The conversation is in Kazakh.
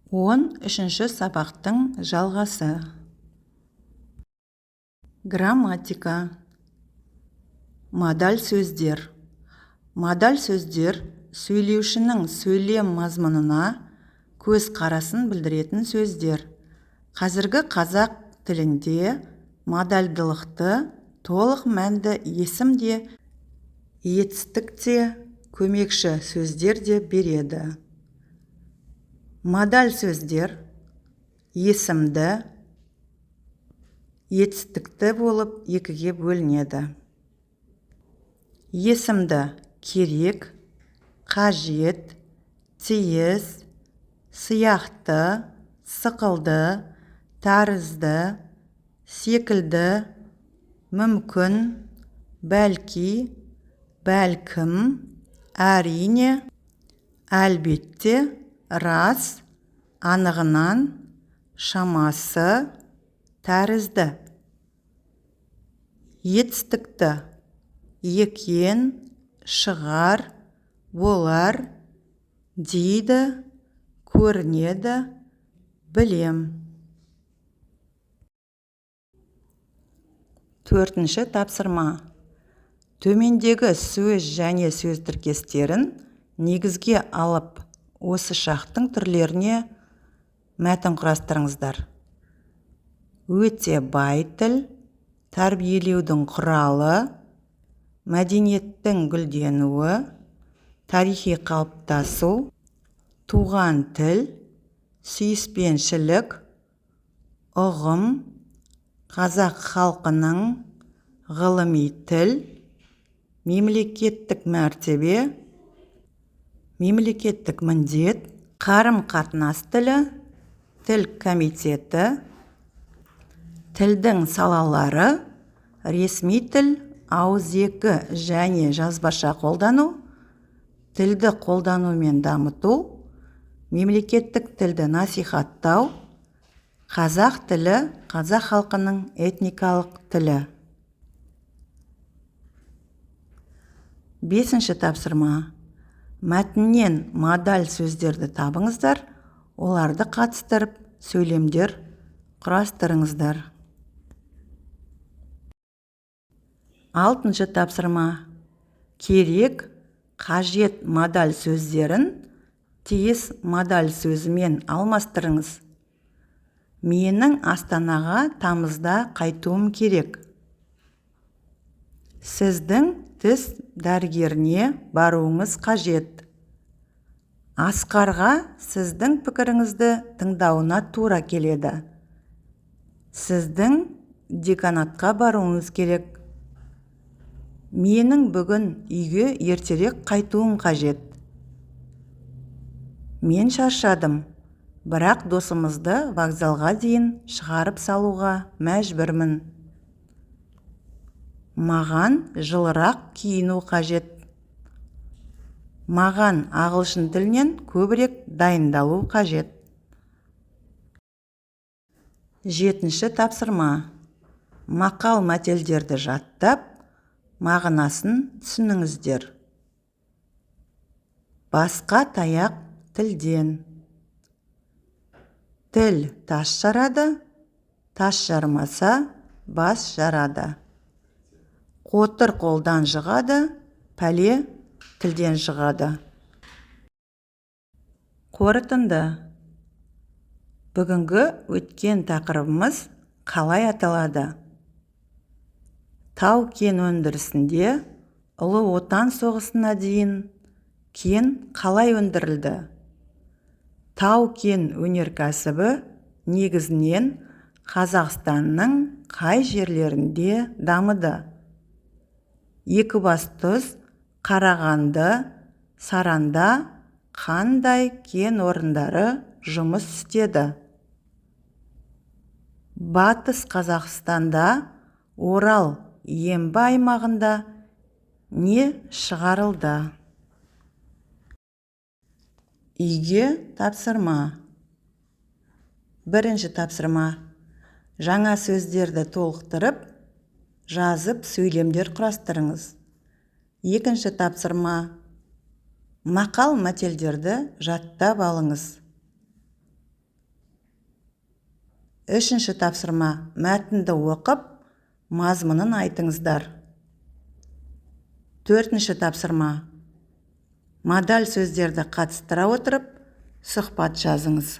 13-ші сабақтың жалғасы. Грамматика. Модаль сөздер. Модаль сөздер – сөйлеушінің сөйлем мазмұнына көзқарасын білдіретін сөздер. Қазіргі қазақ тілінде модальдылықты толық мәнді есім де, етістік те, көмекші сөздер де береді. Модаль сөздер есімді, етістікті болып екіге бөлінеді. Есімді: керек, қажет, тиіс, сияқты, сықылды, тәрізді, секілді, мүмкін, бәлки, бәлкім, әрине, әлбетте, рас, анығынан, шамасы тәрізді. Етістікті: екен, шығар, болар, дейді, көрінеді, білем. Төртінші тапсырма. Төмендегі сөз және сөз тіркестерін негізге алып, осы шақтың түрлеріне мәтін құрастырыңыздар. Өте бай тіл, тәрбиелеудің құралы, мәдениеттің гүлденуі, тарихи қалыптасу, туған тіл, сүйіспеншілік, ұғым, қазақ халқының, ғылыми тіл, мемлекеттік мәртебе, мемлекеттік міндет, қарым-қатынас тілі, тіл комитеті, тілдің салалары, ресми тіл, ауызекі және жазбаша қолдану, тілді қолдану мен дамыту, мемлекеттік тілді насихаттау, қазақ тілі – қазақ халқының этникалық тілі. Бесінші тапсырма. Мәтіннен модаль сөздерді табыңыздар, оларды қатыстырып, сөйлемдер құрастырыңыздар. Алтыншы тапсырма. Керек, қажет модаль сөздерін тиіс модаль сөзімен алмастырыңыз. Менің Астанаға тамызда қайтуым керек. Сіздің тіс дәрігеріне баруыңыз қажет. Асқарға сіздің пікіріңізді тыңдауына тура келеді. Сіздің деканатқа баруыңыз керек. Менің бүгін үйге ертерек қайтуым қажет. Мен шаршадым, бірақ досымызды вокзалға дейін шығарып салуға мәжбүрмін. Маған жылырақ киіну қажет. Маған ағылшын тілінен көбірек дайындалу қажет. Жетінші тапсырма. Мақал-мәтелдерді жаттап, мағынасын түсініңіздер. Басқа таяқ тілден. Тіл тас жарады, тас жармаса, бас жарады. Қотыр қолдан жығады, пәле тілден жығады. Қорытынды. Бүгінгі өткен тақырыбымыз қалай аталады? Тау-кен өндірісінде Ұлы Отан соғысына дейін кен қалай өндірілді? Тау-кен өнеркәсібі негізінен Қазақстанның қай жерлерінде дамыды? Екібастұз, Қарағанды, Саранда қандай кен орындары жұмыс істеді? Батыс Қазақстанда, Орал, Ембі аймағында не шығарылды? Үйге тапсырма. Бірінші тапсырма. Жаңа сөздерді толықтырып, жазып, сөйлемдер құрастырыңыз. Екінші тапсырма. Мақал-мәтелдерді жаттап алыңыз. Үшінші тапсырма: мәтінді оқып, мазмұнын айтыңыздар. Төртінші тапсырма: модаль сөздерді қатыстыра отырып, сұхбат жазыңыз.